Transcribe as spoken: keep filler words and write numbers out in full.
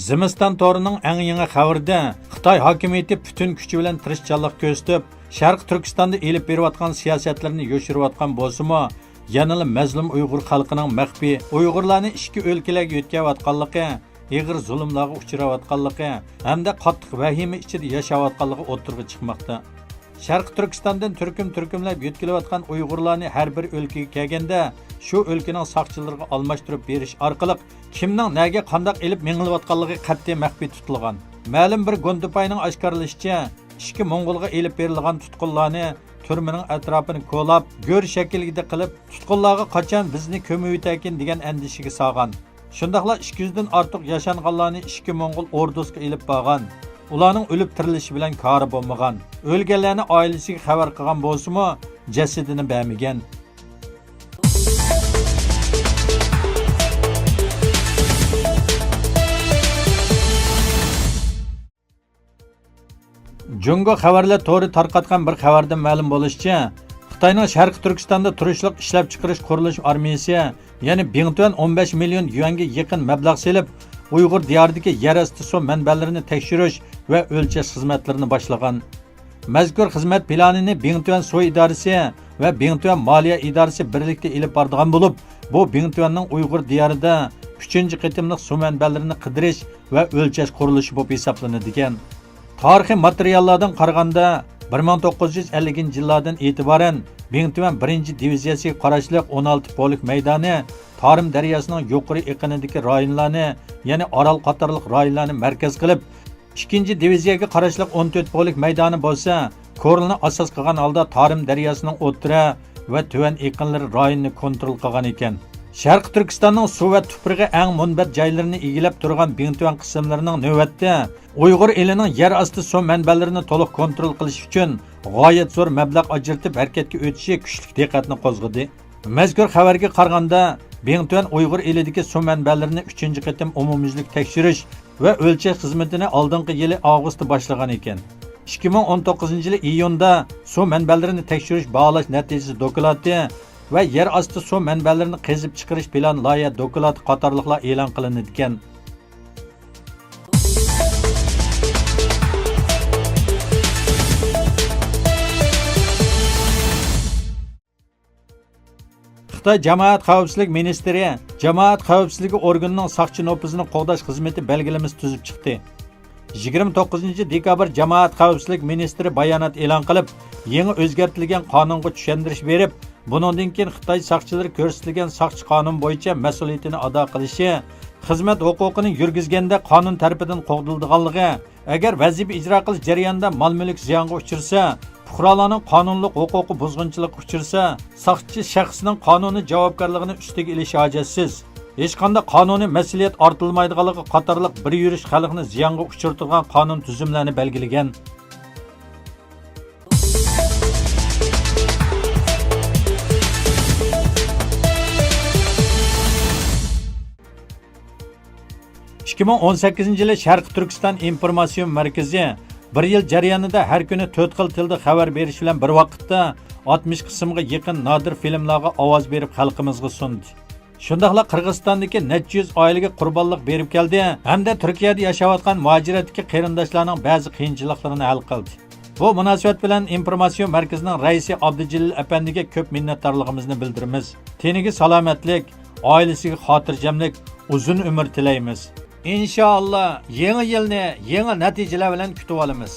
زىمىستان تورىنىڭ ئەڭ يېڭى خەۋىرىدە خىتاي ھاكىمىيىتى پۈتۈن كۈچى بىلەن تىرىشچانلىق كۆرسىتىپ، شەرقىي تۈركىستاندا ئېلىپ بېرىۋاتقان سىياسەتلىرىنى يوشۇرۇۋاتقان بولسىمۇ، يەنىلا مەزلۇم ئۇيغۇر خەلقىنىڭ مەخپىي ئۇيغۇرلارنى ئىچكى ئۆلكىلەرگە يۆتكەۋاتقانلىقى، ئېغىر زۇلۇملارغا ئۇچراۋاتقانلىقى ھەمدە قاتتىق ۋەھىمە ئىچىدە ياشاۋاتقانلىقى ئوتتۇرىغا چىقماقتا. شەرقىي تۈركىستاندىن تۈركۈم-تۈركۈملەپ يۆتكىلىۋاتقان ئۇيغۇرلارنى ھەر بىر ئۆلكىگە كەلگەندە، شۇ ئۆلكىنىڭ ساقچىلىرىغا ئالماشتۇرۇپ بېرىش ئارقىلىق، كىمنىڭ نەگە قانداق ئېلىپ مېڭىلىۋاتقانلىقى قەتئىي مەخپىي تۇتۇلغان. مەلۇم بىر گوندىپاينىڭ ئاشكارىلىشىچە، ئىچكى موڭغۇلغا ئېلىپ بېرىلغان تۇتقۇنلارنى تۈرمىنىڭ ئەتراپىنى كولاپ، گۆر شەكىلگە قىلىپ، تۇتقۇنلارغا قاچان بىزنى كۆمۈۋېتەركىن دېگەن ئەندىشىگە سالغان. شۇنداقلا ئىككى يۈزدىن ئارتۇق ياشانغانلارنى ئىچكى موڭغۇل ئوردۇسىغا ئېلىپ بارغان. ئۇلارنىڭ ئۆلۈپ تىرىلىشى بىلەن كارى بولمىغان. ئۆلگەنلەرنى ئائىلىسىگە خەۋەر قىلغان بولسىمۇ، جەسىتىنى بەرمىگەن. جۇڭگو خەۋەرلەر تورى تارقاتقان بىر خەۋەردىن مەلۇم بولۇشىچە، خىتاينىڭ شەرقىي تۈركىستاندا تۇرۇشلۇق ئىشلەپچىقىرىش قۇرۇلۇش ئارمىيىسى، يەنى بىڭتۈەن ئون بەش مىليون يۈەنگە يېقىن مەبلەغ سېلىپ، ئۇيغۇر دىيارىدىكى يەر ئاستى سۇ مەنبەلىرىنى تەكشۈرۈش ۋە ئۆلچەش خىزمەتلىرىنى باشلىغان. مەزكۇر خىزمەت پىلانىنى بىڭتۈەن سۇ ئىدارىسى ۋە بىڭتۈەن مالىيە ئىدارىسى بىرلىكتە ئېلىپ بارىدىغان بولۇپ، بۇ بىڭتۈەننىڭ ئۇيغۇر دىيارىدا ئۈچىنچى قېتىملىق سۇ مەنبەلىرىنى قىدىرىش ۋە ئۆلچەش قۇرۇلۇشى بولۇپ ھېسابلىنىدىكەن. تارىخىي ماتېرىياللاردىن قارىغاندا، بىر مىڭ توققۇز يۈز ئەللىكىنچى يىللاردىن ئېتىبارەن بىڭتۈەن بىرىنچى دىۋىزىيەسىگە قاراشلىق ئون ئالتە پولك مەيدانى تارىم دەرياسىنىڭ يۇقىرى ئېقىنىدىكى رايونلارنى، يەنى ئارال قاتارلىق رايونلارنى مەركەز قىلىپ، ئىككىنچى دىۋىزىيەگە قاراشلىق ئون تۆت پولك مەيدانى بولسا، كورلىنى ئاساس قىلغان ھالدا تارىم دەرياسىنىڭ ئوتتۇرا ۋە تۆۋەن ئېقىنلىرى رايونىنى كونترول قىلغان ئىكەن. شەرقىي تۈركىستاننىڭ سۇ ۋە تۇپرىقى ئەڭ مۇنبەت جايلىرىنى ئىگىلەپ تۇرغان بىڭتۈەن قىسىملىرىنىڭ نۆۋەتتە ئۇيغۇر ئېلىنىڭ يەر ئاستى سۇ مەنبەلىرىنى تولۇق كونترول قىلىش ئۈچۈن غايەت زور مەبلەغ ئاجرىتىپ ھەرىكەتكە ئۆتۈشى كۈچلۈك دىققەتنى قوزغىدى. مەزكۇر خەۋەرگە قارىغاندا، بىڭتۈەن ئۇيغۇر ئېلىدىكى سۇ مەنبەلىرىنى ئۈچىنچى قېتىم ئومۇميۈزلۈك تەكشۈرۈش ۋە ئۆلچەش خىزمىتىنى ئالدىنقى يىلى ئاۋغۇستتا باشلىغان ئىكەن. ئىككى مىڭ ئون توققۇزىنچى يىلى ئىيۇندا سۇ مەنبەلىرىنى تەكشۈرۈش باھالاش نەتىجىسى دوكلاتى ۋە يەر ئاستى سۇ مەنبەلىرىنى قېزىپ چىقىرىش پىلان لايىھە دوكلاتى قاتارلىقلار ئېلان قىلىنىدىكەن. خىتاي جامائەت خەۋپسىزلىك مىنىستىرى جامائەت خەۋپسىزلىكى ئورگىنىنىڭ ساقچى نوپۇزىنى قوغداش خىزمىتى بەلگىلىمىسى تۈزۈپ چىقتى. يىگىرمە توققۇزىنچى دېكابىر جامائەت خەۋپسىزلىك مىنىستىرى بايانات ئېلان قىلىپ، يېڭى ئۆزگەرتىلگەن قانۇنغا چۈشەندۈرۈش بېرىپ، بۇنىڭدىن كېيىن خىتاي ساقچىلىرى كۆرسىتىلگەن ساقچى قانۇن بويىچە مەسئۇلىيىتىنى ئادا قىلىشى، خىزمەت ھوقۇقىنى يۈرگۈزگەندە قانۇن تەرىپىدىن قوغدىلىدىغانلىقى، ئەگەر ۋەزىپە ئىجرا قىلىش جەريانىدا مال-مۈلۈك زىيانغا ئۇچرىسا، پۇقرالارنىڭ قانۇنلۇق ھوقۇقى بۇزغۇنچىلىققا ئۇچرىسا، ساقچى شەخسنىڭ قانۇنىي جاۋابكارلىقىنى ئۈستىگە ئېلىشى ھاجەتسىز، ھېچقانداق قانۇنىي مەسئۇلىيەت ئارتىلمايدىغانلىقى قاتارلىق بىر يۈرۈش خەلقنى زىيانغا ئۇچرىتىدىغان قانۇن تۈزۈملەرنى بەلگىلىگەن. ئىككى مىڭ ئون سەككىزىنچى يىلى شەرقىي تۈركىستان ئىنفورماتسىيون مەركىزى بىر يىل جەريانىدا ھەر كۈنى تۆت خىل تىلدا خەۋەر بېرىش بىلەن بىر ۋاقىتتا ئاتمىش قىسىمغا يېقىن نادىر فىلىملارغا ئاۋاز بېرىپ خەلقىمىزغا سۇندى. شۇنداقلا قىرغىزىستاندىكى نەچچە يۈز ئائىلىگە قۇربانلىق بېرىپ كەلدى ھەمدە تۈركىيەدە ياشاۋاتقان مۇھاجىرەتتىكى قېرىنداشلارنىڭ بەزى قىيىنچىلىقلىرىنى ھەل قىلدى. بۇ مۇناسىۋەت بىلەن ئىنفورماتسىيون مەركىزىنىڭ رەئىسى ئابدۇجېلىل ئەپەندىگە كۆپ مىننەتدارلىقىمىزنى بىلدۈرىمىز. تېنىگە سالامەتلىك، ئائىلىسىگە خاتىرجەملىك، ئۇزۇن ئۆمۈر تىلەيمىز. ئىنشائاللا، يېڭى يىلنى يېڭى نەتىجىلەر بىلەن كۈتۈۋالىمىز.